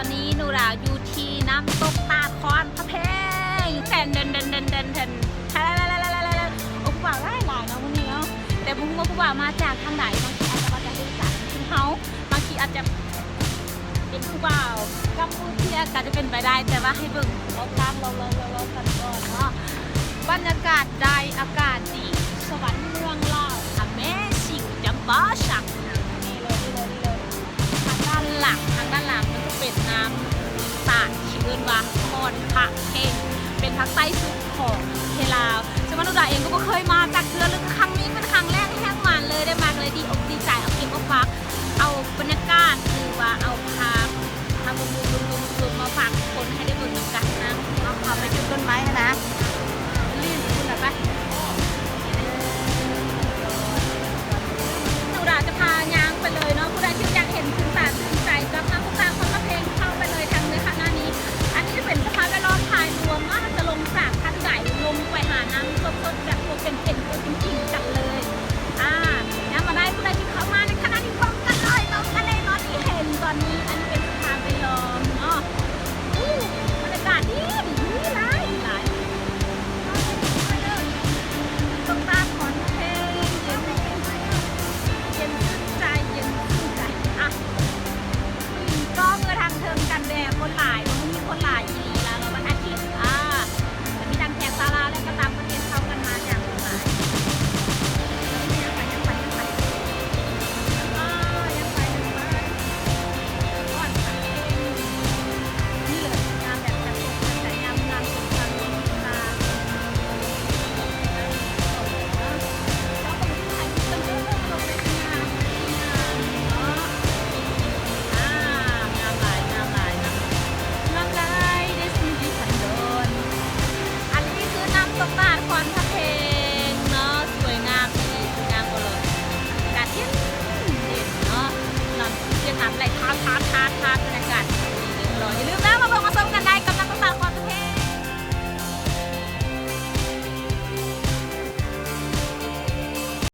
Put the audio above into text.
ຕອນນີ້ໜູດາຢູ່ທີ່ນ້ຳຕົກຕາດຄອນພະແພງ ແທນ ແທນ ແທນ ແທນ ແທນ ແທນ ໂອ້ ຜູ້ບ່າວຫຼາຍໆເນາະມື້ນີ້ເນາະ ແຕ່ບໍ່ຮູ້ວ່າຜູ້ບ່າວມາຈາກທາງໃດ ບາງທີອາດຈະມາຈາກເວກຈັນຄືເຮົາ ບາງທີອາດຈະເປັນຜູ້ບ່າວກຳປູເຈຍ ກໍຈະເປັນໄປໄດ້ ແຕ່ວ່າໃຫ້ເບິ່ງລອບຂ້າງ ລອບໆກັນກ່ອນເນາະ. ບັນຍາກາດໃດ ອາກາດດີ ສະຫວັນເມືອງລາວ Amazing ຈຳປາສັກ ນີ້ເລີຍ ນີ້ເລີຍ ນີ້ເລີຍ. ທາງດ້ານຫຼັງ ທາງດ້ານຫຼັງມັນຈະເປັນນ້ຳຕາດທີ່ເອີ້ນວ່າຄອນພະເພັງ ເປັນພາກໃຕ້ສຸດຂອງປະເທດລາວ ເຊິ່ງວ່າໜູດາເອງກໍບໍ່ເຄີຍມາຈັກເທື່ອ ຫຼືກໍຄັ້ງ